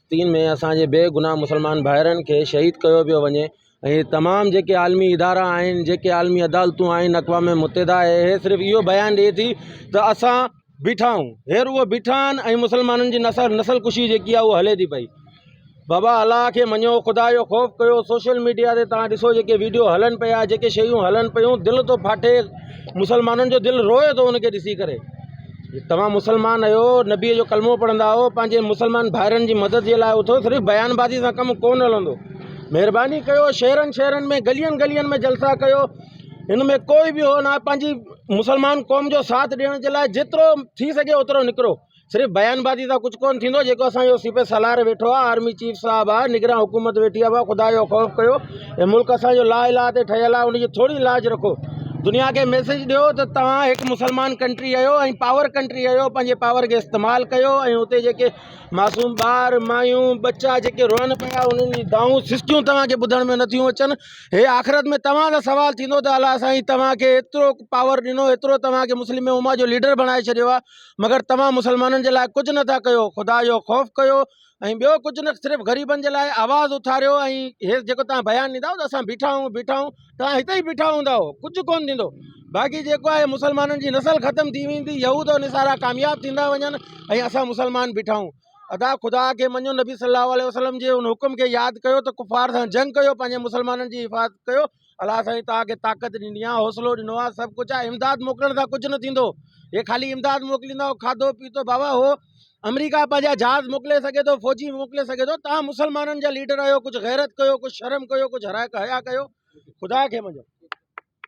فلسطين ۾ اسان جي بي گناهه مسلمان ڀائرن کي شهيد ڪيو پيو وڃي ۽ تمام جيڪي عالمي ادارا آهن جيڪي عالمي عدالتون آهن اقوام متحده آهي هي صرف اهو بيان ڏئي ٿي ته اسان بيٺا آهيون هي رڳو بيٺا آهن ۽ مسلمانن جي نسل نسل ڪشي جيڪي آهي اها هلي ٿي پئي بابا الله کي مڃو خدا جو خوف ڪيو سوشل ميڊيا تي تان ڏسو جيڪي ويڊيو هلن پيا جيڪي شيون هلن پيون دل ٿو ڦاٽي مسلمانن جو دل روئي ٿو ان کي ڏسي ڪري توهان مسلمان آهيو نبي جو ڪلمو پڙهندا آهيو پنهنجي مسلمان ڀائرن جي مدد جي لاء اٿو صرف بيان بازي سان ڪم ڪونه هلندو مهرباني ڪيو شهرن شهرن ۾ گلين گلين ۾ جلسا ڪيو هن ۾ ڪوئي به هو نه پنهنجي مسلمان قوم جو ساٿ ڏيڻ جي لاء جيترو ٿي سگهي اوترو نڪرو صرف بيان بازي سان ڪجهه ڪونه ٿيندو جيڪو اسان جو سپه سالار ويٺو آهي آرمي چيف صاحب آهي نگران حڪومت ويٺي آهي خدا جو خوف ڪيو هي ملڪ اسان جو لا اله تي ٺهيل آهي ان جي ٿوري لاج رکو دنيا کي ميسج ڏيو ته توهان هڪ مسلمان ڪنٽري آهيو ۽ پاور ڪنٽري آهيو پنهنجي پاور کي استعمال ڪيو ۽ اتي جيڪي معصوم ٻار مايون ٻچا جيڪي روئن پيا انهن جي دانهون سسڪيون توهان کي ٻڌڻ ۾ نٿيون اچن هي آخرت ۾ توهان سان سوال ٿيندو ته الله سائين توهان کي ايترو پاور ڏنو ايترو توهان کي مسلم امه جو ليڊر بڻائي ڇڏيو آهي مگر توهان مسلمانن جي لاء ڪجهه نه ٿا ڪيو، خدا جو خوف ڪيو ۽ ٻيو ڪجهه نه صرف غريبن جي لاء آواز اٿاريو ۽ هي جيڪو توهان بيان ڏيندا آهيو ته اسان بيٺا آهيون بيٺا آهيون توهان هتي ئي بيٺا هوندا آهيو ڪجهه ڪونه ٿيندو باقي جيڪو آهي مسلمانن جي نسل ختم ٿي ويندي يهود و نصارا ڪامياب ٿيندا وڃن ۽ اسان مسلمان بيٺا آهيون ادا خدا کي مڃو نبي صلي الله عليه وسلم جي ان حڪم کي ياد ڪيو ته ڪفار سان جنگ ڪيو پنهنجي مسلمانن جي حفاظت ڪيو الله سائين توهان کي طاقت ڏني آهي حوصلو ڏنو آهي سڀ ڪجهه آهي امداد موڪلڻ سان ڪجهه نه ٿيندو هي خالي امداد موڪليندا کاڌو پيتو بابا هو آمريڪا پنهنجا جهاز موڪلي سگهي ٿو فوجي موڪلي سگهي ٿو توهان مسلمانن جا ليڊر آهيو ڪجهه غيرت ڪيو ڪجهه شرم ڪيو ڪجهه حيا ڪيو خدا کي مڃو.